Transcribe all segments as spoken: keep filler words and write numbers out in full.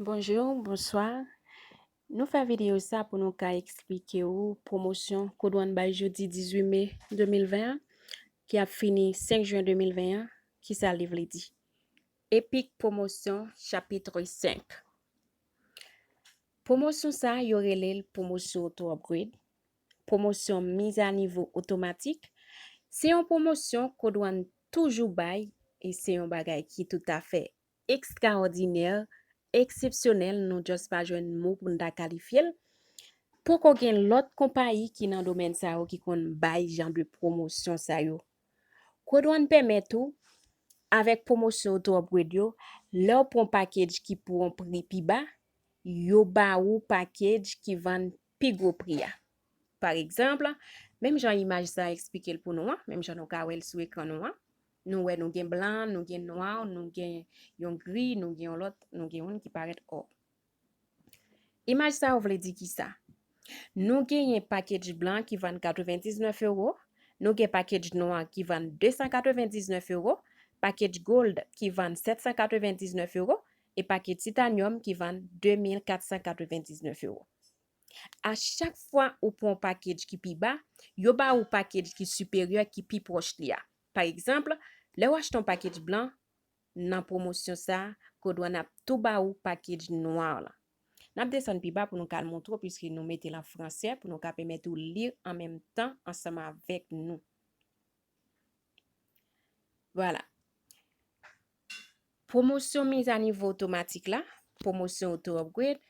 Bonjou, bonswa. Nou fè videyo sa pou nou ka eksplike w pwomosyon Code One bay jodi dizuit me de mil ven an, ki ap fini senk jen de mil ven an, kisa li vle di. Epik pwomosyon, chapit senk. Pwomosyon sa, yo rele l pwomosyon auto upgrade, pwomosyon mizanivo otomatik. Se yon pwomosyon Code One toujou bay, e se yon bagay ki toutafè ekstraòdinè, eksepsyonèl, nou just pa jwenn mo pou n ta kalifye l. Poko gen lòt konpayi ki nan domèn sa yo ki konn bay jan de pwomosyon sa yo. Code One pèmèt ou, avèk pwomosyon auto upgrade yo, lè w pran yon package ki pou yon pri pi ba, yo ba ou package ki vann pi gwo pri a. Pa egzanp, menm jan imaj sa eksplike l pou nou an, menm jan nou ka wè l sou ekran nou an, nou wè nou gen blan, nou gen nwa, nou gen yon gri, nou gen yon lòt, nou gen youn ki parèt or. Imaj sa yo vle di kisa? Nou genyen package blan ki vann katrevendiznèf ewo, nou gen package nwa ki vann desannkatrevendiznèf ewo, package gold ki vann sètsankatrevendiznèf ewo, e package titanyòm ki vann de mil katsankatrevendiznèf ewo. A chak fwa ou pran yon package ki pi ba, yo ba ou package ki siperyè ki pi pwòch li a. Pa egzanp, lè w achte yon package blan, nan pwomosyon sa, Code One ap tou ba ou package nwa lan. N ap desann pi ba pou nou ka al montre w, piske nou mete l an fransè, pou nou ka pèmèt ou li an menm tan ansanm avèk nou. Vwala. Pwomosyon mizanivo otomatik la, pwomosyon auto upgrade,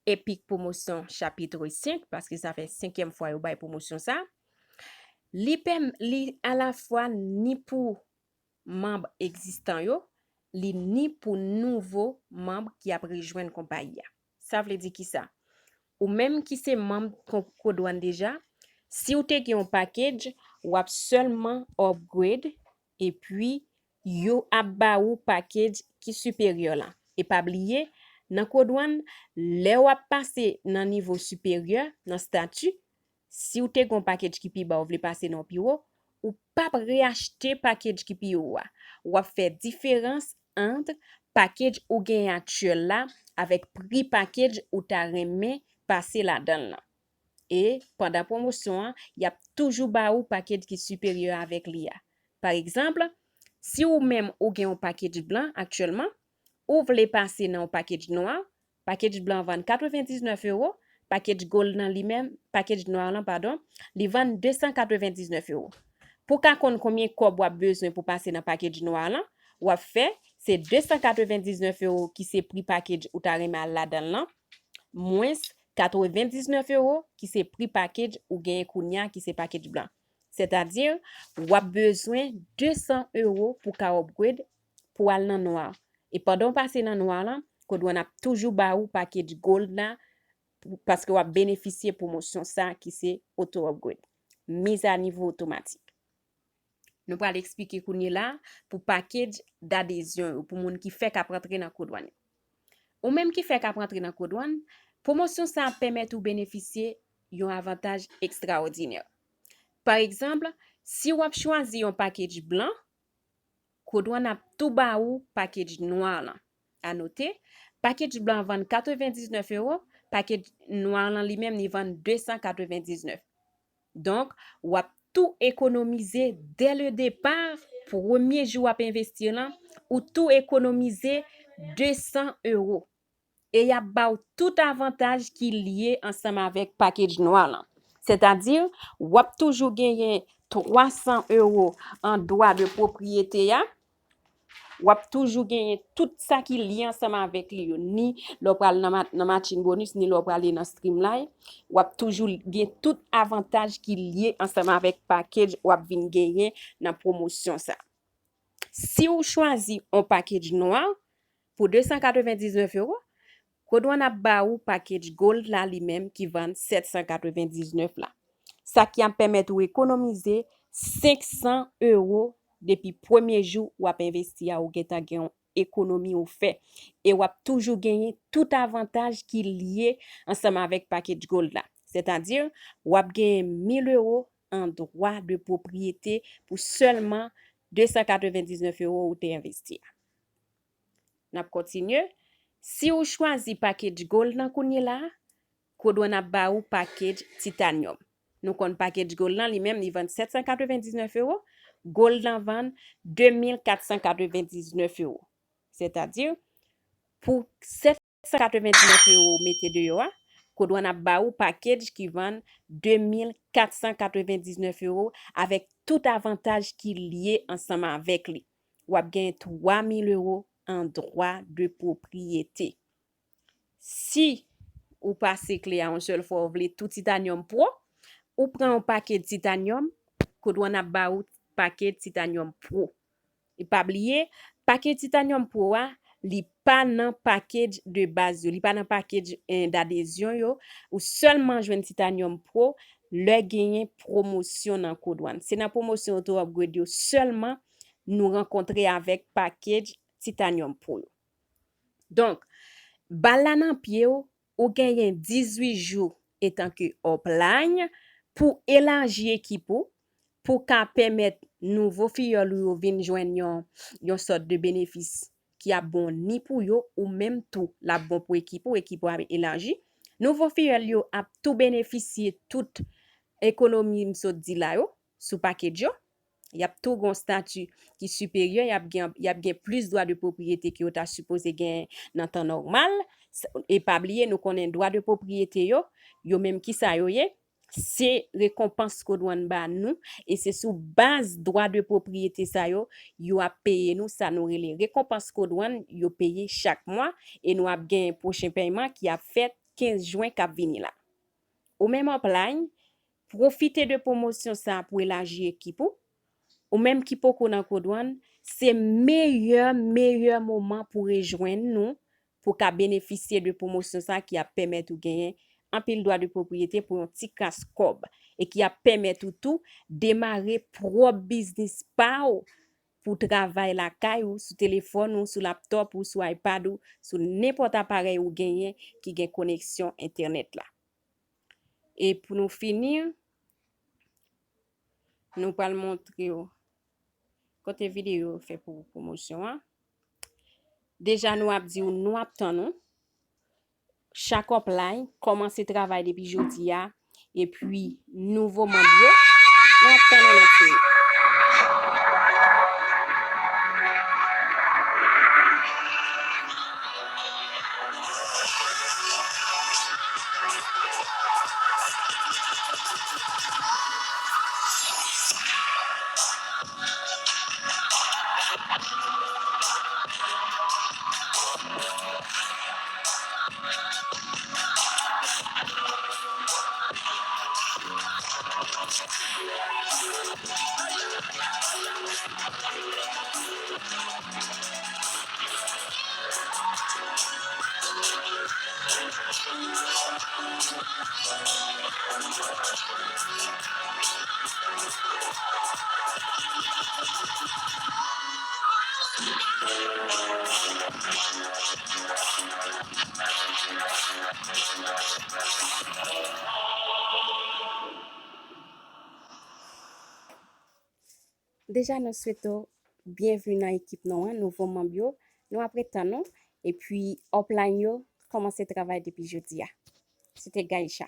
epik pwomosyon chapit senk, paske sa fè senkyèm fwa yo bay pwomosyon sa. Li pèm-, li alafwa ni pou manm egzistan yo, li ni pou nouvo manm ki ap rejwenn konpayi a. Sa vle di kisa? Ou menm ki se manm kon-, Code One deja, si w te gen yon package, w ap sèlman upgrade, epi yo ap ba ou package ki siperyè la. E pa bliye, nan Code One, lè w ap pase nan nivo siperyè, nan stati, si w te gen yon package ki pi ba, ou vle pase nan pi wo, ou p ap reyachte package ki pi wo a. W ap fè diferans ant package ou genyen aktyèl la avèk pri package ou ta renmen pase ladan l lan. E pandan pwomosyon an, y ap toujou ba ou package ki siperyè avèk li a. Pa egzanp, si ou menm ou gen yon package blan aktyèlman, ou vle pase nan yon package nwa, package blan vann katrevendiznèf ewo, package gold lan li menm, package nwa lan, padon, li vann desannkatrevendiznèf ewo. Pou w ka konn konbyen kòb w ap bezwen pou pase nan package nwa lan, w ap fè, se desannkatrevendiznèf ewo ki se pri package ou ta renmen al ladan l lan, mwens katrevendiznèf ewo ki se pri package ou genyen kounye a ki se package blan. Sètadi, w ap bezwen desan ewo pou w ka upgrade pou w al nan nwa. E pandan w pase nan nwa lan, Code One ap toujou ba ou package gold la, pou, paske w ap benefisye pwomosyon sa ki se auto upgrade, mizanivo otomatik. Nou pral eksplike kounye la pou package dadezyon yo, pou moun ki fèk ap rantre nan Code One yo. Ou menm ki fèk ap rantre nan Code One, pwomosyon sa ap pèmèt ou benefisye yon avantaj ekstraòdinè. Pa egzanp, si w ap chwazi yon package blan, Code One ap tou ba ou package nwa lan. A note, package blan vann katrevendiznèf ewo, package nwa lan li menm li vann desannkatrevendiznèf. Donk, w ap tou ekonomize dès le départ, premye jou w ap envesti lan, ou tou ekonomize desan ewo. E y ap ba w tout avantaj ki lye ansanm avèk package nwa lan. Sètadi, w ap toujou genyen twasan ewo an dwa de pwopriyete a. W ap toujou genyen tout sa ki lye ansanm avèk li yo, ni lè w pral nan ma-, nan Matching Bonus, ni lè w prale nan Streamline. W ap toujou gen tout avantaj ki lye ansanm avèk package w ap vin genyen nan pwomosyon sa. Si w chwazi yon package nwa pou desannkatrevendiznèf ewo, Code One ap ba ou package gold la li menm ki vann sètsannkatrevendiznèf la. Sa ki ap pèmèt ou ekonomize senksan ewo depi premye jou w ap envesti a, ou gentan gen yon ekonomi ou fè. E w ap toujou genyen tout avantaj ki lye ansanm avèk package gold la. Sètadi, w ap genyen mil ewo an dwa de pwopriyete pou sèlman desannkatrevendiznèf ewo ou te envesti a. N ap kontinye. Si ou chwazi package gold lan kounye la, Code One ap ba ou package titanium. Nou konn package gold lan, li menm, li vann sèt san katrevendiznèf euro, gold lan vann de mil kat san katrevendiznèf euro. Sètadi, pou sèt san katrevendiznèf euro ou mete deyò a, Code One ap ba ou package ki vann de mil kat san katrevendiznèf euro avèk tout avantaj ki lye ansanm avèk li. W ap genyen twa mil euro an dwa de pwopriyete. Si ou pase kle a yon sèl fwa, ou vle tou titanium pro, ou pran yon package titanium, Code One ap ba ou package titanium pro. E pa bliye, package titanium pro a, li pa nan package de baz yo, li pa nan package, eh, d'adhésion yo. Ou sèlman jwenn titanium pro lè genyen pwomosyon nan Code One. Se nan pwomosyon auto upgrade yo sèlman nou rankontre avèk package titanium pro yo. Donk, bal la nan pye w, ou genyen dizuit jou etanke upline pou elaji ekip ou, pou ka pèmèt nouvo fiyèl ou yo vin jwenn yon, yon sòt de benefis ki ap bon ni pou yo, ou menm tou, l ap bon pou ekip ou, ekip ou ap elaji. Nouvo fiyèl yo ap tou benefisye tout ekonomi m sot di la yo, sou package yo. Y ap tou gen yon stati ki siperyè, y ap gen, y ap gen plis dwa de pwopriyete ke yo ta sipoze gen nan tan nòmal. S-, e pa bliye, nou konnen dwa de pwopriyete yo, yo menm ki sa yo ye? Se rekonpans Code One ba nou, e se sou baz dwa de pwopriyete sa yo, yo ap peye nou sa nou rele rekonpans Code One, yo peye chak mwa, e nou ap gen pwochen pèyman ki ap fèt kenz jen k ap vini la. Ou menm upline, pwofite de pwomosyon sa a pou elaji ekip ou. Ou menm ki poko nan Code One, se meyè, meyè moman pou rejwenn nou, pou ka benefisye de pwomosyon sa a ki ap pèmèt ou genyen anpil dwa de pwopriyete pou yon ti kras kòb e ki ap pèmèt ou tou demare pwòp biznis pa w pou travay lakay ou, sou telefòn ou, sou laptòp ou, sou iPad ou, sou nenpòt aparèy ou genyen ki gen koneksyon entènèt la. E pou nou fini, nou pral montre w kote videyo fè pou pwomosyon an. Deja nou ap di w, nou ap tann ou. Chak upline kòmanse travay depi jodi a. Epi, nouvo manm yo, nou ap tann ou nan ti. Deja nou swete w byenvni nan ekip nou an, nouvo manm yo. Nou ap ret tann ou. Epi upline yo kòmanse travay depi jodi a. Se te Gaïcha.